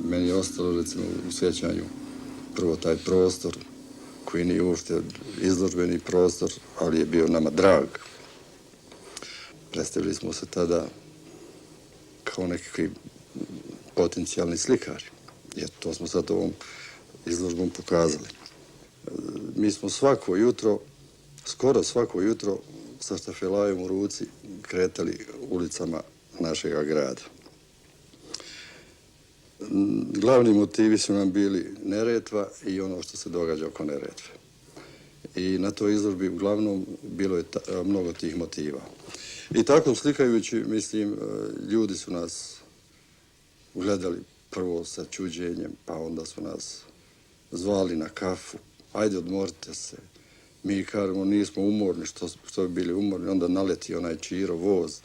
meni je ostalo recimo u sjećanju prvo taj prostor koji nije uopšte izložbeni prostor, ali je bio nama drag. Predstavili smo se tada kao nekakvi potencijalni slikari. Jer to smo sad ovom izložbom pokazali. Mi smo svako jutro, skoro svako jutro, sa štafelajem u ruci kretali ulicama našega grada. Glavni motivi su nam bili Neretva i ono što se događa oko Neretve. I na toj izložbi uglavnom bilo je mnogo tih motiva. I tako slikajući, mislim, ljudi su nas gledali prvo sa čuđenjem, pa onda su nas zvali na kafu. Ajde, odmorite se. Mi kažemo, nismo umorni, što bi bili umorni. Onda naleti onaj Čiro voz,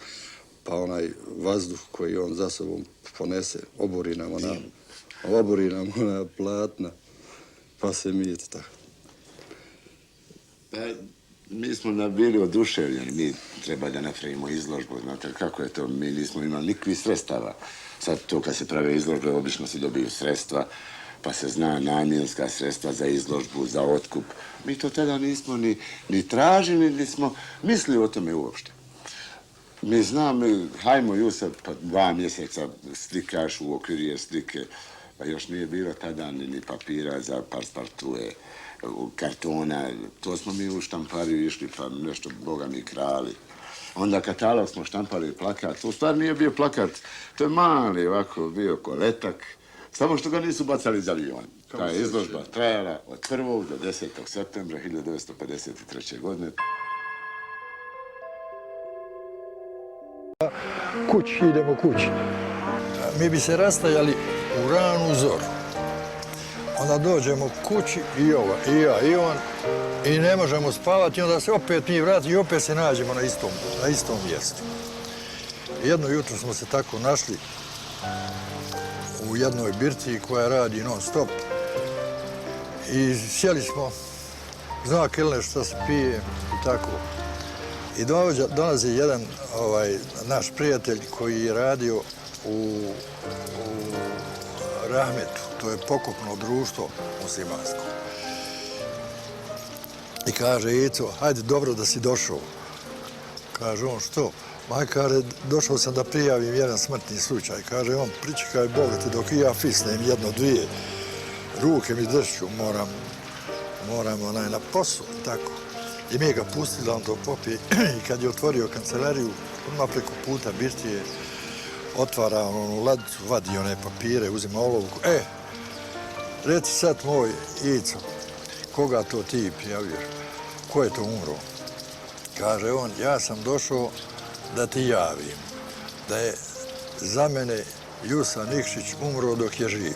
pa onaj vazduh koji on za sobom ponese, obori nam ona platna, pa se mijete tako. Mi smo bili oduševljeni, mi treba da napravimo izložbu, znate kako je to, mi nismo imali nikakvih sredstava. Sad to kad se prave izložbe, obično se dobiju sredstva, pa se zna namjenska sredstva za izložbu, za otkup. Mi to tada nismo ni tražili, ni smo mislili o tome uopšte. Mi znam, hajmo Jusef, pa 2 mjeseca slikaš u okviru slike, pa još nije bilo tada ni papira za paspartue, kartona, to smo mi u štampariju išli, pa nešto, Boga mi, krali. Onda katalog smo štampali plakat, to u stvari nije bio plakat, to je mali ovako bio koletak, samo što ga nisu bacali za avion. Ta je izložba trajala od 1. do 10. septembra 1953. godine. Kući, idemo kući. Mi bi se rastajali u ranu zoru. Onda dođemo kući i ova, i ja, i on, i ne možemo spavati, i onda se opet mi vratimo i opet se nađemo na istom mjestu. Jedno jutro smo se tako našli u jednoj birtiji koja radi non stop i sjeli smo, zna kelner što se pije i tako. I dolazi jedan naš prijatelj koji je radio u Rahmetu, to je pokopno društvo muslimansko. I kaže, Ico, hajde, dobro da si došao. Kaže on, što? Ma, kaže, došao sam da prijavim jedan smrtni slučaj. Kaže on, pričekaj Boga te dok i ja fisnem 1-2, ruke mi dršću, moram na poslu i tako. I mi ga pustili da on to popije i kad je otvorio kancelariju, odmah preko puta birtije, otvara onu ladicu, vadi one papire, uzima olovku. Reci sad moj Ico, koga to ti prijavljuješ? Ko je to umro? Kaže on, ja sam došao da ti javim da je za mene Jusa Nikšić umro dok je živ.